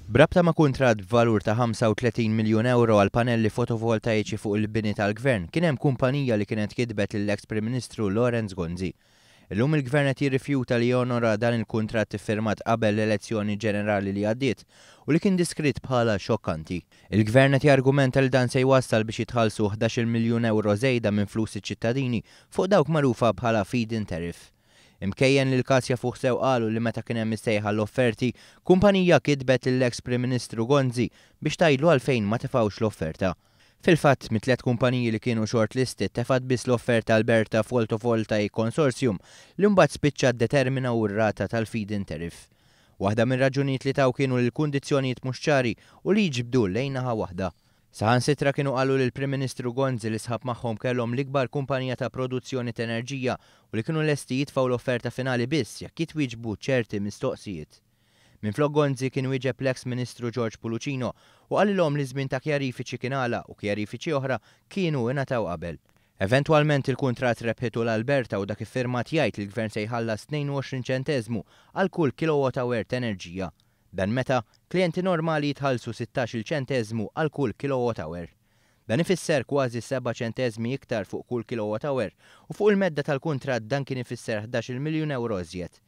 B'rabta ma' kuntratt b'valur ta' 35 miljun ewro għal pannelli fotovoltaiċi fuq il-bini tal-Gvern, kien hemm kumpanija li kienet kitbet lill-eks Prim Ministru Lawrence Gonzi. Illum il-Gvern qed jirrifjuta li jonora dan il-kuntratt iffirmat qabel l-elezzjoni ġenerali li għaddiet u li kien diskritt bħala xokkanti. Il-Gvern qed jargumenta li dan se jwassal biex jitħallsu 11-il miljun ewro żejda minn flus iċ-ċittadini fuq dawk magħrufa bħala feed-in tariff. Imkejjen li l-każ jafuh sew qalu li meta kien hemm is-sejħa l-offerti, kumpanija kitbet lill-eks Prim Ministru Gonzi biex tgħidlu għalfejn ma tefgħux l-offerta. Fil-fatt, mit-tliet kumpaniji li kienu shortlisted tefgħet biss l-offerta Alberta Photovoltaic Consortium li mbagħad spiċċa ddetermina u r-rata tal-feed-in tariff. Waħda mir-raġunijiet li taw kienu li l-kundizzjonijiet mhux ċari u li jiġbdu lejn naħa waħda. Saħansitra kienu qalu lill-Prim Ministru Gonzi li sħab magħhom kellhom l-ikbar kumpanija ta' produzzjoni ta' enerġija u li kienu lesti jitfgħu l-offerta finali biss jekk jitwieġbu ċerti mistoqsijiet. Minflok Gonzi kien wieġeb l-eks Ministru George Pullicino u qalilhom li żmien ta' kjarifiċi kien għala u kjarifiċi oħra kienu ingħataw qabel. Eventwalment il-kuntratt rebħitu l-Alberta u dak iffirmat jgħid li l-Gvern se jħallas 22 ċenteżmu għal kull kilowatt hour ta' enerġija. Dan meta klijenti normali jitħallsu 16-il ċenteżmu għal kull kilowatt hour. Dan ifisser kważi 7 ċenteżmi iktar fuq kull kilowatt hour u fuq il-medda tal-kuntratt dan kien ifisser 11 miljun ewro iżjed.